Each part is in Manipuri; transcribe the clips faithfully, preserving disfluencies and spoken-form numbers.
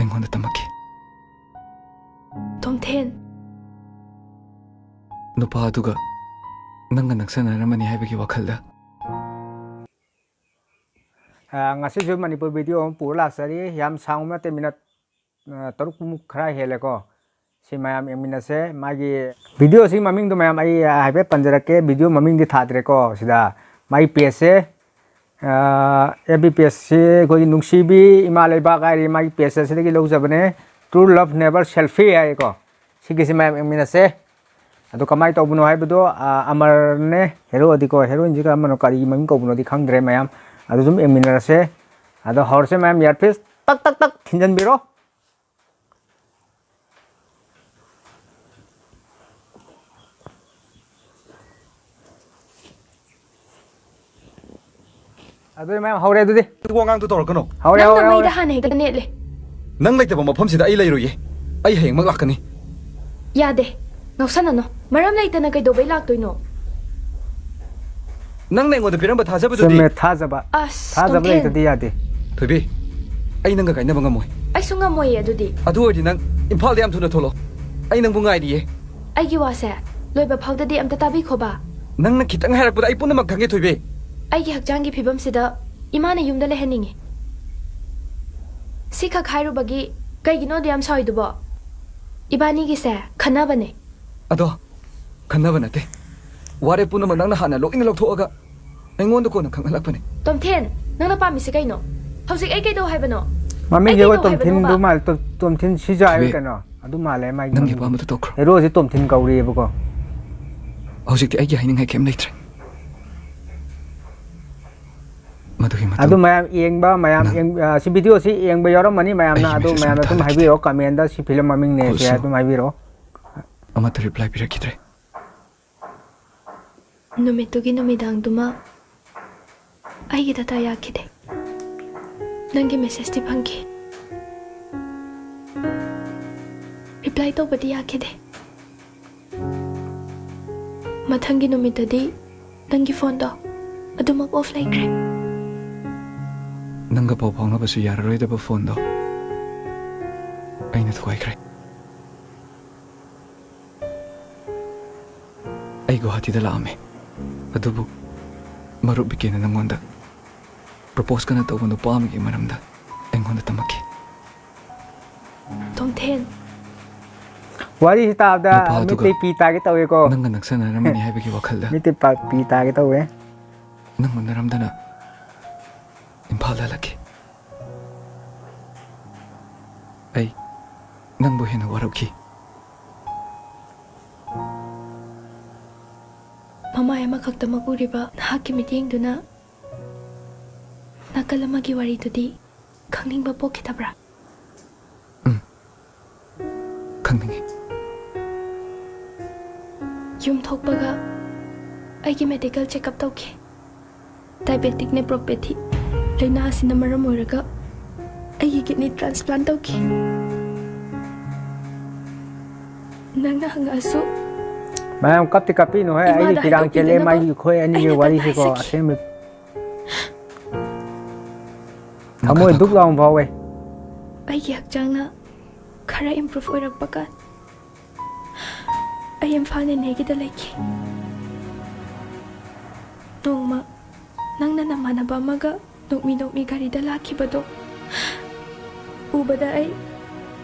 ꯅꯉꯣꯟꯗ ꯇꯝꯃꯛꯀꯦ꯫ ꯇꯣꯝꯊꯦꯟ꯫ ꯅꯨꯄꯥ ꯑꯗꯨꯒ ꯅꯪꯒ ꯅꯛꯁꯟꯅꯔꯝꯃꯅꯤ ꯍꯥꯏꯕꯒꯤ ꯋꯥꯈꯜꯗ꯫ ꯑ, ꯉꯁꯤꯁꯨ ꯃꯅꯤꯄꯨꯔ ꯚꯤꯗꯤꯑꯣ ꯑꯃ ꯄꯨꯔ ꯂꯥꯛꯆꯔꯤ꯫ ꯌꯥꯝ ꯁꯥꯡꯕ ꯅꯠꯇꯦ, ꯃꯤꯅꯠ, ꯑ, ꯇꯔꯨꯛꯃꯨꯛ ꯈꯔ ꯍꯦꯜꯂꯦꯀꯣ꯫ ꯁꯤ ꯃꯌꯥꯝ ꯌꯦꯡꯃꯤꯟꯅꯁꯦ꯫ ꯃꯥꯒꯤ ꯚꯤꯗꯤꯑꯣꯁꯤ ꯃꯃꯤꯡꯗꯣ ꯃꯌꯥꯝ ꯑꯩ ꯍꯥꯏꯐꯦꯠ ꯄꯟꯖꯔꯛꯀꯦ꯫ ꯚꯤꯗꯤꯑꯣ ꯃꯃꯤꯡꯗꯤ ꯊꯥꯗ꯭ꯔꯦꯀꯣ꯫ ꯁꯤꯗ ꯃꯥꯒꯤ ꯄꯦꯖꯁꯦ, ꯑ, ꯑꯦꯐ ꯕꯤ ꯄꯦꯖꯁꯤ ꯑꯩꯈꯣꯏꯒꯤ ꯅꯨꯡꯁꯤꯕꯤ ꯏꯃꯥ ꯂꯩꯕꯥꯛ ꯍꯥꯏꯔꯤ꯫ ꯃꯥꯒꯤ ꯄꯦꯖ ꯑꯁꯤꯗꯒꯤ ꯂꯧꯖꯕꯅꯦ꯫ True love never selfie ꯍꯥꯏꯀꯣ꯫ ꯁꯤꯒꯤꯁꯤ ꯃꯌꯥꯝ ꯌꯦꯡꯃꯤꯟꯅꯁꯦ꯫ ꯑꯗꯣ ꯀꯃꯥꯏꯅ ꯇꯧꯕꯅꯣ ꯍꯥꯏꯕꯗꯣ, ꯑ, ꯑꯃꯔꯅꯦ ꯍꯦꯔꯣꯗꯤꯀꯣ, ꯍꯦꯔꯣꯏꯟꯁꯤꯒ ꯑꯃꯅ ꯀꯔꯤ ꯃꯃꯤꯡ ꯀꯧꯕꯅꯣꯗꯤ ꯈꯪꯗ꯭ꯔꯦ ꯃꯌꯥꯝ꯫ ꯑꯗꯨ ꯑꯗꯨꯝ ꯌꯦꯡꯃꯤꯟꯅꯔꯁꯦ꯫ ꯑꯗꯣ ꯍꯧꯔꯁꯦ ꯃꯌꯥꯝ, ꯏꯌꯥꯔꯄꯤꯁ ꯇꯛ ꯇꯛ ꯇꯛ ꯊꯤꯟꯖꯟꯕꯤꯔꯣ꯫ ꯑꯗꯨꯗꯤ ꯃꯌꯥꯝ ꯍꯧꯔꯦ ꯑꯗꯨꯗꯤ꯫ ꯋꯥꯉꯥꯡꯗꯣ ꯇꯧꯔꯛꯀꯅꯣ꯫ ꯍꯧꯔꯦ, ꯅꯪꯅ ꯍꯧꯔꯦ, ꯃꯩꯗ ꯍꯧꯔꯦ꯫ ꯍꯥꯟꯅ ꯍꯦꯛꯇ ꯅꯦꯠꯂꯦ꯫ ꯅꯪ ꯂꯩꯇꯕ ꯃꯐꯝꯁꯤꯗ ꯑꯩ ꯂꯩꯔꯣꯏꯌꯦ꯫ ꯑꯩ ꯍꯌꯦꯡꯃꯛ ꯂꯥꯛꯀꯅꯤ꯫ ꯌꯥꯗꯦ꯫ ꯉꯥꯎꯁꯟꯅꯅꯣ꯫ ꯃꯔꯝ ꯂꯩꯇꯅ ꯀꯩꯗꯧꯕꯩ ꯂꯥꯛꯇꯣꯏꯅꯣ? ꯅꯪꯅ ꯑꯩꯉꯣꯟꯗ ꯄꯤꯔꯝꯕ ꯊꯥꯖꯕꯗꯨꯗꯤ? ꯆꯨꯝꯃꯦ, ꯊꯥꯖꯕ꯫ ꯑꯁ, ꯊꯥꯖꯕ ꯇꯣꯝꯊꯤꯟ꯫ ꯂꯩꯇ꯭ꯔꯗꯤ ꯌꯥꯗꯦ꯫ ꯊꯣꯏꯕꯤ, ꯑꯩ ꯅꯪꯒ ꯀꯥꯏꯅꯕ ꯉꯝꯃꯣꯏ꯫ ꯑꯩꯁꯨ ꯉꯝꯃꯣꯏꯌꯦ ꯑꯗꯨꯗꯤ꯫ ꯑꯗꯨ ꯑꯣꯏꯔꯗꯤ ꯅꯪ ꯏꯝꯐꯥꯜꯗ ꯌꯥꯝ ꯊꯨꯅ ꯊꯣꯛꯂꯛꯑꯣ꯫ ꯑꯩ ꯅꯪꯕꯨ ꯉꯥꯏꯔꯤꯌꯦ꯫ ꯑꯩꯒꯤ ꯋꯥꯁꯦ ꯂꯣꯏꯕ ꯐꯥꯎꯗꯗꯤ ꯑꯝꯇ ꯇꯥꯕꯤꯈꯣꯕ꯫ ꯅꯪꯅ ꯈꯤꯇꯪ ꯍꯥꯏꯔꯛꯄꯗ ꯑꯩ ꯄꯨꯝꯅꯃꯛ ꯈꯪꯉꯦ, ꯊꯣꯏꯕꯤ꯫ ꯑꯩꯒꯤ ꯍꯛꯆꯥꯡꯒꯤ ꯐꯤꯕꯝꯁꯤꯗ ꯏꯃꯥꯅ ꯌꯨꯝꯗ ꯂꯩꯍꯟꯅꯤꯡꯉꯤ꯫ ꯁꯤꯈꯛ ꯍꯥꯏꯔꯨꯕꯒꯤ ꯀꯩꯒꯤꯅꯣ ꯑꯗꯨ ꯌꯥꯝ ꯁꯥꯎꯏꯗꯨꯕꯣ? ꯏꯕꯥꯅꯤꯒꯤꯁꯦ ꯈꯟꯅꯕꯅꯦ꯫ ꯑꯗꯣ, ꯈꯟꯅꯕ ꯅꯠꯇꯦ꯫ ꯋꯥꯔꯦꯞ ꯄꯨꯝꯅꯃꯛ ꯅꯪꯅ ꯍꯥꯟꯅ ꯂꯣꯏꯅ ꯂꯧꯊꯣꯛꯑꯒ ꯑꯩꯉꯣꯟꯗ ꯀꯣꯟꯅ ꯈꯪꯍꯜꯂꯛꯄꯅꯦ꯫ ꯇꯣꯝꯊꯦꯟ, ꯅꯪꯅ ꯄꯥꯝꯃꯤꯁꯦ ꯀꯩꯅꯣ? ꯍꯧꯖꯤꯛ ꯑꯩ ꯀꯩꯗꯧ ꯍꯥꯏꯕꯅꯣ? ꯃꯃꯤꯡꯁꯦ ꯑꯩ ꯑꯩꯈꯣꯏ ꯀꯩꯗꯧ ꯇꯣꯝꯊꯤꯟꯗꯨ ꯍꯥꯏꯕꯅꯣꯕ? ꯃꯥꯜꯂꯦ, ꯇꯣꯝ-, ꯇꯣꯝꯊꯤꯟ ꯁꯤꯖꯥ ꯍꯥꯏꯕ ꯊꯣꯏꯕꯤ, ꯀꯩꯅꯣ? ꯑꯗꯨ ꯃꯥꯜꯂꯦ ꯃꯥꯒꯤ ꯅꯪꯒꯤ ꯃꯃꯤꯡ꯫ ꯑꯄꯥꯝꯕꯗꯨ ꯇꯧꯈ꯭ꯔꯣ꯫ ꯍꯦꯔꯣꯁꯦ ꯇꯣꯝꯊꯤꯟ ꯀꯧꯔꯤꯑꯕꯀꯣ꯫ ꯍꯧꯖꯤꯛꯇꯤ ꯑꯩꯒꯤ ꯍꯥꯏꯅꯤꯡꯉꯥꯏ ꯀꯩꯝ ꯂꯩꯇ꯭ꯔꯦ꯫ ꯃꯗꯨꯒꯤ ꯃꯇꯨꯡ ꯑꯗꯨ ꯃꯌꯥꯝ ꯌꯦꯡꯕ, ꯃꯌꯥꯝ ꯅꯪ ꯌꯦꯡ-, ꯑ, ꯁꯤ ꯚꯤꯗꯤꯑꯣꯁꯤ ꯌꯦꯡꯕ ꯌꯥꯎꯔꯝꯃꯅꯤ ꯃꯌꯥꯝꯅ, ꯑꯩꯒꯤ ꯑꯗꯨ message ꯃꯌꯥꯝꯅ ꯑꯃꯠꯇ ꯑꯗꯨꯝ ꯍꯜꯂꯛꯈꯤꯗ꯭ꯔꯦ꯫ ꯍꯥꯏꯕꯤꯔꯛꯑꯣ, comment ꯁꯤ ꯐꯤꯂꯝ ꯃꯃꯤꯡꯅꯦ ꯁꯤ call ꯑꯗꯨꯝ ꯍꯥꯏꯕꯤꯔꯛꯑꯣ꯫ ꯑꯃꯠꯇ reply ꯄꯤꯔꯛꯈꯤꯗ꯭ꯔꯦ꯫ ꯅꯨꯃꯤꯠꯇꯨꯒꯤ ꯅꯨꯃꯤꯗꯥꯡꯗꯨꯃ ꯑꯩꯒꯤ data ꯌꯥꯈꯤꯗꯦ꯫ ꯅꯪꯒꯤ message ꯇꯤ ꯐꯪꯈꯤ꯫ Reply ꯇꯧꯕꯗꯤ ꯌꯥꯈꯤꯗꯦ꯫ ꯃꯊꯪꯒꯤ ꯅꯨꯃꯤꯠꯇꯗꯤ ꯅꯪꯒꯤ phone ꯗꯣ ꯑꯗꯨꯃꯛ off ꯂꯩꯈ꯭ꯔꯦ꯫ ꯅꯪꯒ ꯄꯥꯎ ꯐꯥꯎꯅꯕꯁꯨ ꯌꯥꯔꯔꯣꯏꯗꯕ phone ꯗꯣ꯫ ꯑꯩꯅ ꯊꯨꯒꯥꯏꯈ꯭ꯔꯦ꯫ ꯑꯩ ꯒꯨꯋꯥꯍꯥꯇꯤꯗ ꯂꯥꯛꯑꯝꯃꯦ, ꯑꯗꯨꯕꯨ ꯃꯔꯨꯞ ꯕꯤꯀꯦꯅ ꯅꯪꯉꯣꯟꯗ ꯄ꯭ꯔꯣꯄꯣꯁ ꯀꯟꯅ ꯇꯧꯕ ꯅꯨꯄꯥ ꯑꯃꯒꯤ ꯃꯔꯝꯗ ꯑꯩꯉꯣꯟꯗ ꯇꯝꯃꯛꯈꯤ꯫ ꯇꯣꯝꯊꯦꯟ꯫ ꯋꯥꯔꯤꯁꯤ ꯇꯥꯕꯗ ꯅꯨꯄꯥ ꯑꯗꯨꯒ ꯃꯤꯠꯇꯩ ꯄꯤ ꯇꯥꯒꯦ ꯇꯧꯋꯦꯀꯣ꯫ ꯅꯪꯒ ꯅꯛꯁꯟꯅꯔꯝꯃꯅꯤ ꯍꯥꯏꯕꯒꯤ ꯋꯥꯈꯜꯗ ꯃꯤꯠꯇꯩ ꯄꯥ-, ꯄꯤ ꯇꯥꯒꯦ ꯇꯧꯋꯦ꯫ ꯅꯪ ꯎꯅꯔꯝꯗꯅ ꯏꯝꯐꯥꯜꯗ ꯍꯜꯂꯛꯈꯤ꯫ ꯑꯩ ꯅꯪꯕꯨ ꯍꯦꯟꯅ ꯋꯥꯔꯧꯈꯤ꯫ ꯃꯃꯥꯏ ꯑꯃꯈꯛꯇꯃꯛ ꯎꯔꯤꯕ ꯅꯍꯥꯛꯀꯤ ꯃꯤꯠꯌꯦꯡꯗꯨꯅ ꯅꯥꯀꯜ ꯑꯃꯒꯤ ꯋꯥꯔꯤꯗꯨꯗꯤ ꯈꯪꯅꯤꯡꯕ ꯄꯣꯛꯈꯤꯗꯕ꯭ꯔꯥ? ꯎꯝ, ꯈꯪꯅꯤꯡꯉꯤ꯫ ꯌꯨꯝ ꯊꯣꯛꯄꯒ ꯑꯩꯒꯤ ꯃꯦꯗꯤꯀꯦꯜ ꯆꯦꯛꯑꯞ ꯇꯧꯈꯤ꯫ ꯗꯥꯏꯕꯦꯇꯤꯛ ꯅꯦꯄ꯭ꯔꯣꯄꯦꯊꯤ ꯂꯥꯏꯅꯥ ꯑꯁꯤꯅ ꯃꯔꯝ ꯑꯣꯏꯔꯒ ꯑꯩꯒꯤ ꯀꯤꯗꯅꯤ ꯇ꯭ꯔꯥꯟꯁꯄ꯭ꯂꯥꯟ ꯇꯧꯈꯤ꯫ ꯅꯪꯅ ꯍꯪꯉꯛꯑꯁꯨ ꯃꯌꯥꯝ ꯀꯞꯇꯤ ꯀꯞꯄꯤꯅꯨꯍꯦ, ꯑꯩꯒꯤ ꯏꯃꯥꯗ ꯄꯤꯔꯥꯡ ꯆꯦꯜꯂꯦ, ꯍꯥꯏꯗꯣꯛꯄꯤꯗꯅꯕ ꯃꯥꯒꯤ ꯑꯩꯈꯣꯏ ꯑꯅꯤꯒꯤ ꯑꯩꯅ ꯀꯟꯅ ꯋꯥꯔꯤꯁꯤꯀꯣ, ꯍꯥꯏꯖꯒꯦ꯫ ꯑꯁꯦꯡꯕ ꯊꯃꯣꯏ ꯗꯨꯛ ꯂꯥꯎꯅ ꯐꯥꯎꯋꯦ꯫ ꯑꯩꯒꯤ ꯍꯛꯆꯥꯡꯅ ꯈꯔ ꯏꯝꯄ꯭ꯔꯨꯚ ꯑꯣꯏꯔꯛꯄꯒ ꯑꯩ ꯏꯝꯐꯥꯜ ꯅꯦꯅꯦꯒꯤꯗ ꯂꯩꯈꯤ꯫ ꯅꯣꯡꯃ ꯅꯪꯅ ꯅꯃꯥꯟꯅꯕ ꯑꯃꯒ ꯅꯣꯛꯃꯤ ꯅꯣꯛꯃꯤ ꯒꯥꯔꯤꯗ ꯂꯥꯛꯈꯤꯕꯗꯣ ꯎꯕꯗ ꯑꯩ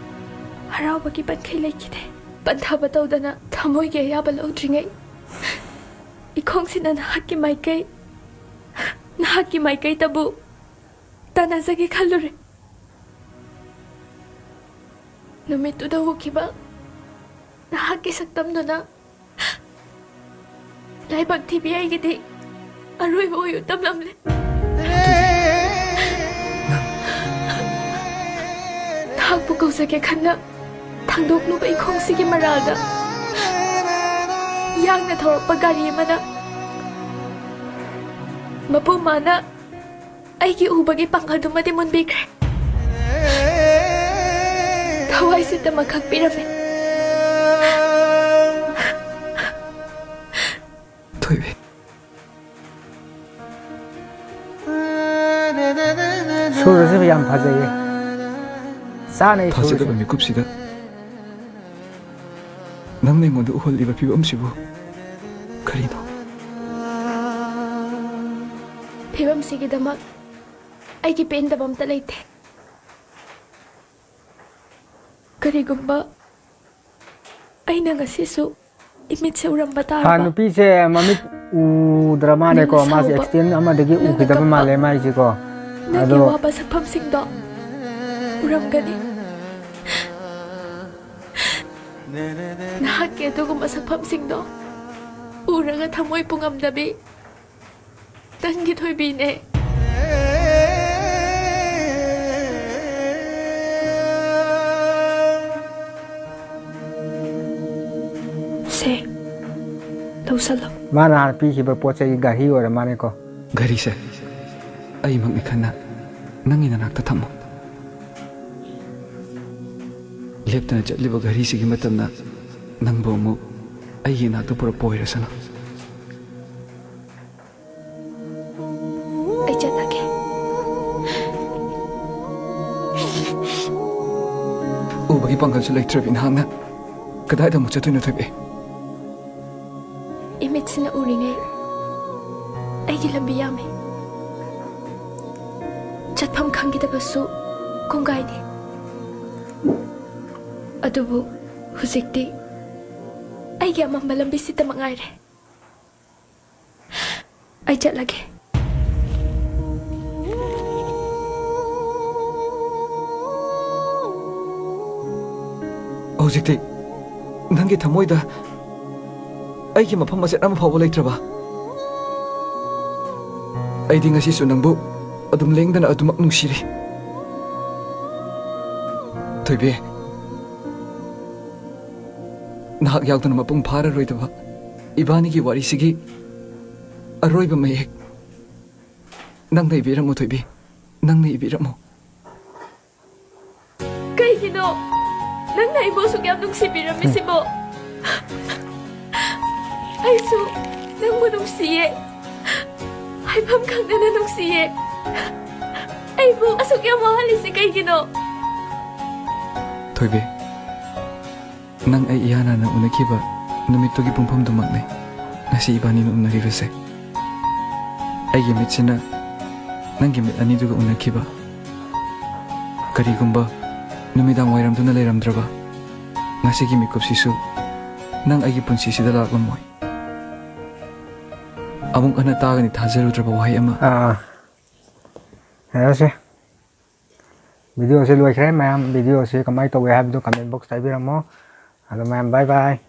ꯍꯔꯥꯎꯕꯒꯤ ꯄꯟꯈꯩ ꯂꯩꯈꯤꯗꯦ꯫ ꯄꯟꯊꯕ ꯇꯧꯗꯅ ꯊꯃꯣꯏꯒꯤ ꯑꯌꯥꯕ ꯂꯧꯗ꯭ꯔꯤꯉꯩ ꯏꯈꯣꯡꯁꯤꯅ ꯅꯍꯥꯛꯀꯤ ꯃꯥꯏꯀꯩ, ꯅꯍꯥꯛꯀꯤ ꯃꯥꯏꯀꯩꯗꯕꯨ ꯇꯥꯟꯅꯖꯒꯦ ꯈꯜꯂꯨꯔꯦ꯫ ꯅꯨꯃꯤꯠꯇꯨꯗ ꯎꯈꯤꯕ ꯅꯍꯥꯛꯀꯤ ꯁꯛꯇꯝꯗꯨꯅ ꯂꯥꯏꯕꯛ ꯊꯤꯕꯤ ꯑꯩꯒꯤꯗꯤ ꯑꯔꯣꯏꯕ ꯑꯣꯏꯌꯨ ꯇꯝꯂꯝꯂꯦ꯫ ꯅꯍꯥꯛꯄꯨ ꯀꯧꯖꯒꯦ ꯈꯟꯅ ꯊꯥꯡꯗꯣꯛꯂꯨꯕ ꯏꯈꯣꯡꯁꯤꯒꯤ ꯃꯔꯥꯜꯗ ꯌꯥꯡꯅ ꯊꯧꯔꯛꯄ ꯒꯥꯔꯤ ꯑꯃꯅ ꯃꯄꯨ ꯃꯥꯅ ꯑꯩꯒꯤ ꯎꯕꯒꯤ ꯄꯥꯡꯒꯜꯗꯨꯃꯗꯤ ꯃꯨꯟꯕꯤꯈ꯭ꯔꯦ꯫ ꯊꯋꯥꯏꯁꯤꯗ ꯃꯈꯛ ꯄꯤꯔꯝꯃꯤ꯫ ꯊꯣꯏꯕꯤ꯫ ꯁꯨꯔꯁꯨ ꯌꯥꯝ ꯐꯖꯩꯌꯦ꯫ ꯆꯥꯅ ꯑꯩ ꯊꯥꯖꯗꯕ ꯁꯨꯔꯤꯁꯦ꯫ ꯃꯤꯀꯨꯞꯁꯤꯗ ꯅꯪꯅ ꯑꯩꯉꯣꯟꯗ ꯎꯍꯜꯂꯤꯕ ꯐꯤꯕꯝꯁꯤꯕꯨ ꯀꯔꯤꯅꯣ? ꯐꯤꯕꯝꯁꯤꯒꯤꯗꯃꯛ ꯑꯩꯒꯤ ꯄꯦꯟꯗꯕ ꯑꯝꯇ ꯂꯩꯇꯦ꯫ ꯀꯔꯤꯒꯨꯝꯕ ꯑꯩꯅ ꯉꯁꯤꯁꯨ ꯏꯃꯤꯠꯁꯦ ꯎꯔꯝꯕ ꯍꯥ, ꯇꯥꯔꯕ? ꯅꯨꯄꯤꯁꯦ ꯃꯃꯤꯠ ꯎꯗ꯭ꯔ ꯃꯥꯜꯂꯦꯀꯣ꯫ ꯅꯪꯅ ꯃꯥꯁꯦ ꯁꯥꯎꯕ, ꯑꯦꯛꯁꯤꯗꯦꯟ ꯑꯃꯗꯒꯤ ꯅꯪꯅ ꯎꯈꯤꯗꯕ ꯀꯞꯄ, ꯃꯥꯜꯂꯦ ꯃꯥꯏꯁꯦꯀꯣ꯫ ꯅꯪꯒꯤ ꯑꯗꯣ ꯑꯋꯥꯕ ꯁꯛꯐꯝꯁꯤꯡꯗꯣ ꯎꯔꯝꯒꯅꯤ꯫ ꯅꯍꯥꯛꯀꯤ ꯑꯗꯨꯒꯨꯝꯕ ꯁꯛꯐꯝꯁꯤꯡꯗꯣ ꯎꯔꯒ ꯊꯃꯣꯏ ꯄꯨꯡꯉꯝꯗꯕꯤ ꯅꯪꯒꯤ ꯊꯣꯏꯕꯤꯅꯦ꯫ ꯁꯦ, ꯂꯧꯁꯜꯂꯣ꯫ ꯃꯥꯅ ꯍꯥꯟꯅ ꯄꯤꯈꯤꯕ ꯄꯣꯠ ꯆꯩ ꯘꯔꯤ ꯑꯣꯏꯔ ꯃꯥꯜꯂꯦꯀꯣ꯫ ꯘꯔꯤꯁꯦ ꯑꯩꯃꯛꯅꯤ ꯈꯟꯅ ꯅꯪꯒꯤ ꯅꯅꯥꯛꯇ ꯊꯝꯃꯣ꯫ ꯂꯦꯞꯇꯅ ꯆꯠꯂꯤꯕ ꯘꯔꯤꯁꯤꯒꯤ ꯃꯇꯝꯅ ꯅꯪꯕꯨ ꯑꯃꯨꯛ ꯑꯩꯒꯤ ꯏꯅꯥꯛꯇ ꯄꯨꯔꯛꯄ ꯑꯣꯏꯔꯁꯅꯨ꯫ ꯑꯩ ꯆꯠꯂꯒꯦ꯫ ꯎꯕꯒꯤ ꯄꯥꯡꯒꯜꯁꯨ ꯂꯩꯇ꯭ꯔꯕꯤ ꯅꯍꯥꯛꯅ ꯀꯗꯥꯏꯗ ꯑꯃꯨꯛ ꯆꯠꯇꯣꯏꯅꯣ, ꯊꯣꯏꯕꯤ? ꯏꯃꯤꯠꯁꯤꯅ ꯎꯔꯤꯉꯩ ꯑꯩꯒꯤ ꯂꯝꯕꯤ ꯌꯥꯝꯃꯤ꯫ ꯆꯠꯐꯝ ꯈꯪꯈꯤꯗꯕꯁꯨ ꯀꯣꯡꯒꯥꯏꯅꯤ꯫ ꯑꯗꯨꯕꯨ ꯍꯧꯖꯤꯛꯇꯤ ꯑꯩꯒꯤ ꯑꯃꯝꯕ ꯂꯝꯕꯤꯁꯤꯗ ꯃꯉꯥꯏꯔꯦ꯫ ꯑꯩ ꯆꯠꯂꯒꯦ꯫ ꯍꯧꯖꯤꯛꯇꯤ ꯅꯪꯒꯤ ꯊꯃꯣꯏꯗ ꯑꯩꯒꯤ ꯃꯐꯝ ꯃꯆꯦꯠ ꯑꯃ ꯐꯥꯎꯕ ꯂꯩꯇ꯭ꯔꯕ? ꯑꯩꯗꯤ ꯉꯁꯤꯁꯨ ꯅꯪꯕꯨ ꯑꯗꯨꯝ ꯂꯦꯡꯗꯅ ꯑꯗꯨꯃꯛ ꯅꯨꯡꯁꯤꯔꯤ꯫ ꯊꯣꯏꯕꯤ, ꯅꯍꯥꯛ ꯌꯥꯎꯗꯅ ꯃꯄꯨꯡ ꯐꯥꯔꯔꯣꯏꯗꯕ ꯏꯕꯥꯅꯤꯒꯤ ꯋꯥꯔꯤꯁꯤꯒꯤ ꯑꯔꯣꯏꯕ ꯃꯌꯦꯛ ꯅꯪꯅ ꯏꯕꯤꯔꯝꯃꯨ, ꯊꯣꯏꯕꯤ, ꯅꯪꯅ ꯏꯕꯤꯔꯝꯃꯨ꯫ ꯀꯩꯒꯤꯅꯣ ꯅꯪꯅ ꯑꯩꯕꯨ ꯑꯁꯨꯛ ꯌꯥꯝ ꯅꯨꯡꯁꯤꯕꯤꯔꯝꯃꯤꯁꯤꯕꯣ? ꯑꯩꯁꯨ ꯅꯪꯕꯨ ꯅꯨꯡꯁꯤꯌꯦ, ꯍꯥꯏꯐꯝ ꯈꯪꯗꯅ ꯅꯨꯡꯁꯤꯌꯦ꯫ ꯑꯩꯕꯨ ꯑꯁꯨꯛ ꯌꯥꯝ ꯋꯥꯍꯜꯂꯤꯁꯤ ꯀꯩꯒꯤꯅꯣ? ꯊꯣꯏꯕꯤ, ꯅꯪ ꯑꯩ ꯏꯍꯥꯟ ꯍꯥꯟꯅ ꯎꯅꯈꯤꯕ ꯅꯨꯃꯤꯠꯇꯨꯒꯤ ꯄꯨꯡꯐꯝꯗꯨꯃꯛꯅꯤ ꯉꯁꯤ ꯏꯕꯥꯅꯤꯅ ꯎꯅꯔꯤꯕꯁꯦ꯫ ꯑꯩꯒꯤ ꯃꯤꯠꯁꯤꯅ ꯅꯪꯒꯤ ꯃꯤꯠ ꯑꯅꯤꯗꯨꯒ ꯎꯅꯈꯤꯕ꯫ ꯀꯔꯤꯒꯨꯝꯕ ꯅꯨꯃꯤꯗꯥꯡ ꯋꯥꯏꯔꯝꯗꯨꯅ ꯂꯩꯔꯝꯗ꯭ꯔꯕ, ꯉꯁꯤꯒꯤ ꯃꯤꯀꯨꯞꯁꯤꯁꯨ ꯅꯪ ꯑꯩꯒꯤ ꯄꯨꯟꯁꯤꯁꯤꯗ ꯂꯥꯛꯂꯝꯃꯣꯏ꯫ ꯑꯃꯨꯛ ꯍꯟꯅ ꯇꯥꯒꯅꯤ ꯊꯥꯖꯔꯨꯗ꯭ꯔꯕ ꯋꯥꯍꯩ ꯑꯃ꯫ ꯑꯥ, ꯌꯥꯔꯦꯁꯦ꯫ ꯚꯤꯗꯤꯑꯣꯁꯦ ꯂꯣꯏꯈ꯭ꯔꯦ꯫ ꯃꯌꯥꯝ ꯚꯤꯗꯤꯑꯣꯁꯦ ꯀꯃꯥꯏꯅ ꯇꯧꯋꯦ ꯍꯥꯏꯕꯗꯣ comment boxꯇ ꯍꯥꯏꯕꯤꯔꯝꯃꯣ꯫ ꯑꯗꯣ ꯃꯌꯥꯝ bye bye꯫